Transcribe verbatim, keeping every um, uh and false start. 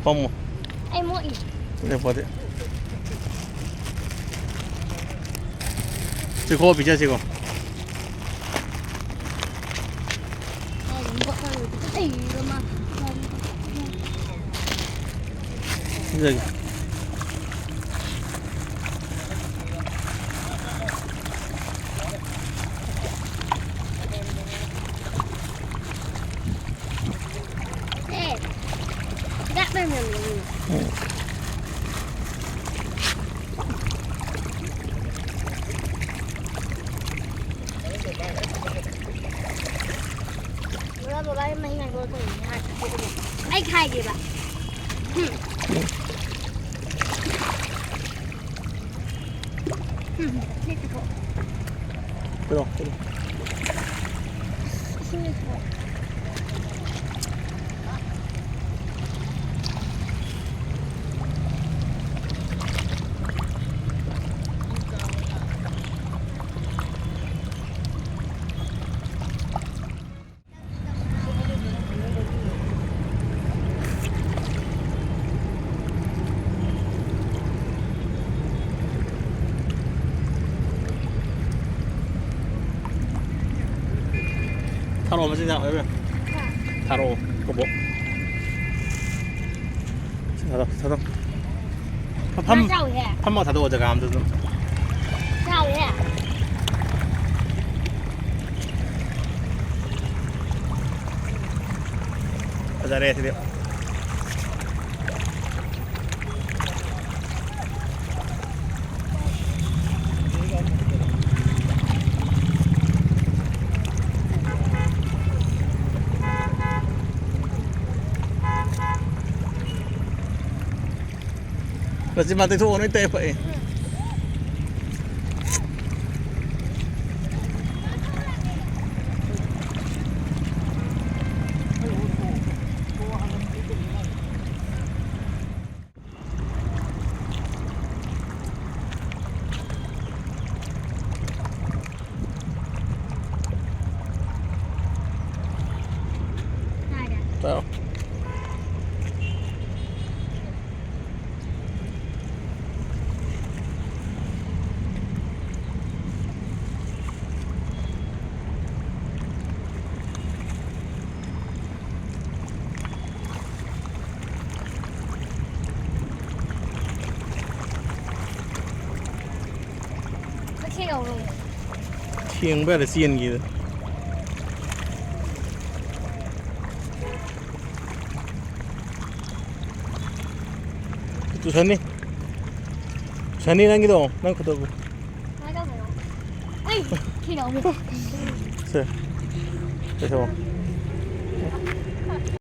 ꯐꯝꯃꯣ꯫ ꯑꯩ ꯃꯣꯠꯂꯤ꯫ ꯂꯦꯞꯄꯗꯤ꯫ ꯆꯤꯈꯣ ꯄꯤꯖꯁꯤꯀꯣ꯫ ꯑꯩ ꯃꯣꯠꯄ ꯂꯣꯏꯗ꯭ꯔꯤ꯫ ꯑꯩ ꯃꯃꯥ꯫ ꯄꯤꯖꯒꯦ꯫ Hey, that memory. ꯕꯕꯥ, ꯕꯕꯥꯒꯤ ꯃꯍꯤ ꯉꯥꯏꯈꯣ ꯇꯧꯔꯤꯅꯦ ꯍꯥꯏ꯫ ꯑꯩ ꯈꯥꯏꯒꯦꯕ꯫ ꯎꯝ꯫ ꯎꯝ, ꯁꯤ ꯄꯤꯊꯣꯛ꯫ ꯄꯤꯔꯣ, ꯄꯤꯔꯣ꯫ ꯏꯁꯤꯡ ꯂꯩꯇ꯭ꯔꯣ? ꯊꯥꯔꯛꯑꯣ ꯃꯆꯤꯟꯖꯥꯛ ꯑꯣꯏꯕ꯭ꯔꯥ? ꯊꯥꯔꯛꯑꯣ ꯀꯕꯣꯛ꯫ ꯊꯥꯗꯣꯛ, ꯊꯥꯗꯣꯛ꯫ ꯐꯝ-, ꯉꯥ ꯆꯥꯎꯋꯤꯍꯦ꯫ ꯐꯝꯃ ꯊꯥꯗꯣꯛꯑꯣ ꯖꯒꯥ ꯑꯝꯗ ꯑꯗꯨꯝ꯫ ꯆꯥꯎꯋꯤꯍꯦ꯫ ꯐꯖꯔꯦ ꯁꯤꯗꯤ꯫ ꯃꯆꯤꯟ ꯃꯅꯥꯎ ꯇꯩꯊꯣꯛꯑꯣ, ꯅꯣꯏ ꯇꯩ ꯐꯩ꯫ ꯆꯥꯔꯣ꯫ ꯌꯦꯡꯕ ꯌꯥꯔꯦ, ꯆꯦꯟꯈꯤꯗ꯫ ꯇꯨꯁꯟꯅꯤ꯫ ꯇꯨꯁꯟꯅꯤ ꯅꯪꯒꯤꯗꯣ, ꯅꯪ ꯈꯨꯇꯣꯛꯄ꯫ ꯀꯃꯥꯏꯅ ꯇꯧꯗꯣꯏꯅꯣ? ꯑꯩ ꯈꯤꯅ ꯑꯃꯨꯛ꯫ ꯁꯦ꯫ ꯂꯩꯊꯧ꯫